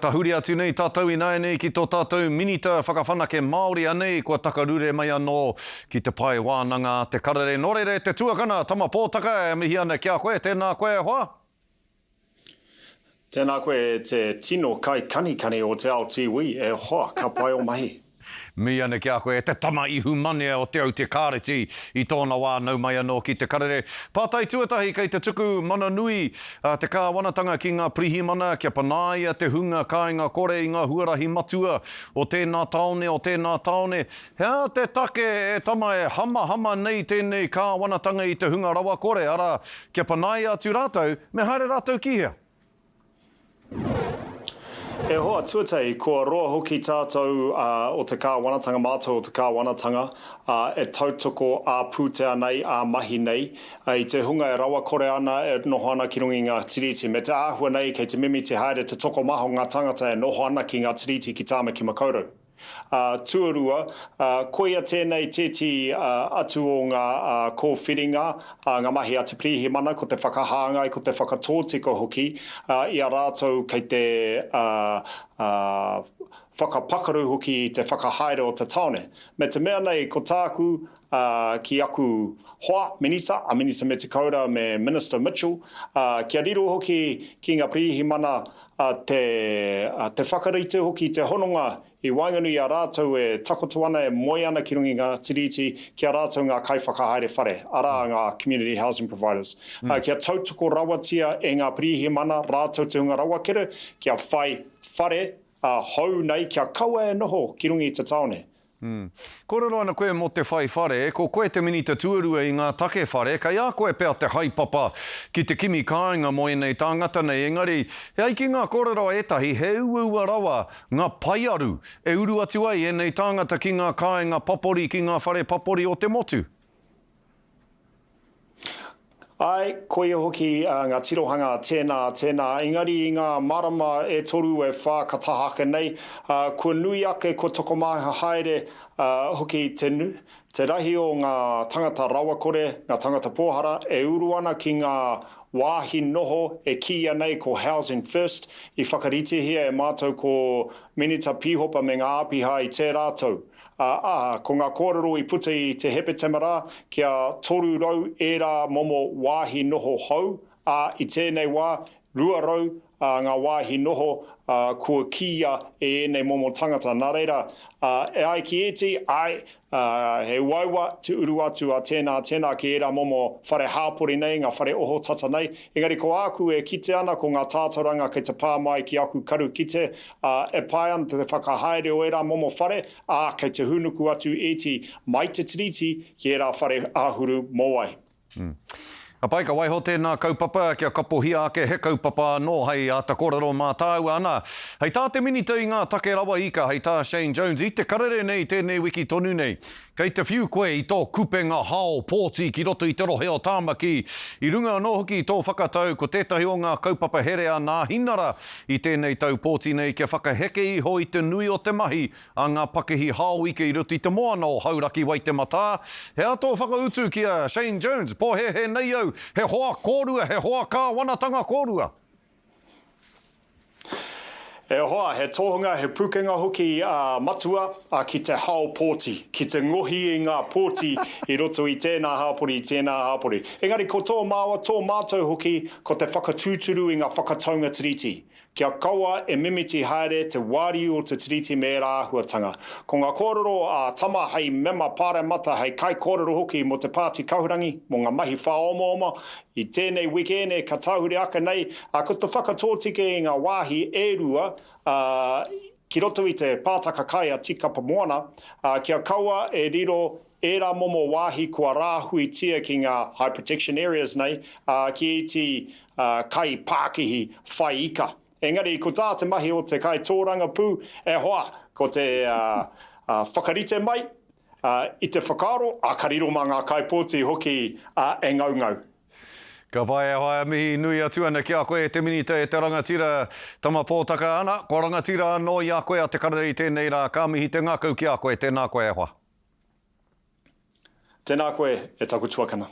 Tahuri atu nei tātou ināianei ki tō tātou Minita Whakawhanake Māori anei kua takarure mai anō ki te pae wānanga a Te Karere. Nō reira e te tuakana, Tama Pōtaka, e mihi ana ki a koe, tēnā koe e hoa. Tēnā koe e te tino kaikanikani o te ao tīwī, e hoa, ka pai o mahi. Mihi ana ki a koe e te tama ihumanea o Te Aute Kāreti i tōna wā nau mai anō ki Te Karere. Pātai tuatahi kei te tuku mana nui a te kāwanatanga ki ngā pirihimana kia panaia te hunga kāinga kore i ngā huarahi matua o tēnā tāone o tēnā tāone. He aha te take e tama e hamahama nei tēnei kāwanatanga i te hunga rawakore, arā, kia panaia atu rātou, me haere rātou ki hea? E hoa, tuatahi, kua roa hoki tātou o te kāwanatanga, mātou o te kāwanatanga, e tautoko ā-pūtea nei, ā-mahi nei, i te hunga e rawakore ana, e noho ana ki runga i ngā tiriti. Me te āhua nei, kei te mimiti haere te tokomaha o ngā tāngata e noho ana ki ngā tiriti ki Tāmaki Makaurau. Ā, tuarua, ā, koia tēnei tētehi atu o ngā kōwhiringa, ā, ngā mahi a te Pirihimana, ko te whakahāngai, ko te whakatōtika hoki, ā, i a rātou kei te, ā, ā, whakapakaru hoki i te whakahaere o te tāone. Me te mea nei, ko tāku, ā, ki aku hoa, Minita, a Minita Metikaura me Minister Mitchell, ā, kia riro hoki ki ngā Pirihimana, ā, te, ā, te whakarite hoki i te hononga i waenganui i a rātou e takoto ana, e moe ana ki runga i ngā tiriti, ki a rātou ngā kaiwhakahaere whare, arā, ngā community housing providers, ā, kia tautoko rawatia e ngā pirihimana rātou te hunga rawakere kia whai whare, ā, hou nei, kia kaua e noho ki runga i te tāone. Mm. Kōrero ana koe mō te whai whare, ko koe te minita tuarua i ngā take whare, kei a koe pea te haepapa ki te kimi kāinga mō ēnei tāngata nei, engari, e ai ki ngā kōrero a ētahi, he uaua rawa ngā paearu e uru atu ai ēnei tāngata ki ngā kāinga papori, ki ngā whare papori o te motu. Āe, koia hoki ngā tirohanga a tēnā, a tēnā, engari i ngā marama e toru, e whā ka taha ake nei, kua nui ake, kua tokomaha haere hoki te, te rahi o ngā tangata rawakore, ngā tangata pōhara e uru ana ki ngā wāhi noho e kīia nei ko Housing First, i whakaritehia e mātou ko Minita Pīhopa me ngā āpiha i tērā tau. Ā, ko ngā kōrero i puta i te Hepetema rā, kia 300 ērā momo wāhi noho hou, ā, i tēnei wā, 200 ngā wāhi noho kua kīia e ēnei momo tangata. Nā reira, e ai ki ēti, āe, he uaua te uru atu a tēnā, tēnā ki ērā momo whare hāpori nei, ngā whare ohotata nei. Engari ko āku e kite ana, ko ngā tātauranga kei te pā mai ki aku karu kite, ā, e pai ana te whakahaere o ērā momo whare, ā, kei te hūnuku atu ēti mai te Tiriti ki ērā whare āhuru mōwai. Mm. Ka pai, ka waiho tēnā kaupapa kia kapohia ake he kaupapa anō hei āta kōrero mā tāua. Ana, hei tā te Minita i ngā take rawa ika, hei tā Shane Jones, i te karere nei tēnei wiki tonu nei, Kei te whiu koe i tō kupenga hao pōti ki roto i te rohe o Tāmaki, i runga anō hoki i tō whakatau ko tētahi o ngā kaupapa here a Nāhinara i tēnei tau pōti nei kia whakaheke iho i te nui o te mahi a ngā pakihi hao ika i roto i te moana o Hauraki Waitematā. He aha tō whakautu ki a Shane Jones? Pōhēhē nei au, he hoa kōrua, he hoa kāwanatanga kōrua! E hoa, he tohunga, he pukenga hoki a Matua ki te hao pōti, ki te ngohi i ngā pōti i roto i tēnā hāpori, i tēnā hāpori. Engari ko tō māua, tō mātou hoki, ko te whakatūturu i ngā whakataunga Tiriti, kia kaua e mimiti haere te wāriu o te Tiriti me ērā āhuatanga. Ko ngā kōrero a Tama hei mema pāremata, hei kaikōrero hoki mō te Pāti Kahurangi, mō ngā mahi whāomaoma, I tēnei wikēne ka tahuri ake nei, ā, ko te whakatōtike i ngā wāhi e rua, ā, ki roto i te pātaka kai a Tīkapa Moana, ā, kia kaua e riro ērā momo wāhi kua rāhuitia ki ngā high protection areas nei, ā, ki ēti, ā, kai pākihi whai ika. Engari, ko tā te mahi o te kaitōrangapū, e hoa, ko te, ā, ā, whakarite mai, Ā, i te whakaaro, ā, ka riro mā ngā kaipōti hoki, ā, e ngaungau. Ka pai e hoa, e mihi nui atu ana ki a koe e te Minita, e te rangatira Tama Pōtaka. Ana, kua rangatira anō i a koe a Te Karere i tēnei rā. Ka mihi te ngākau ki a koe. Tēnā koe e hoa. Tēnā koe e taku tuakana.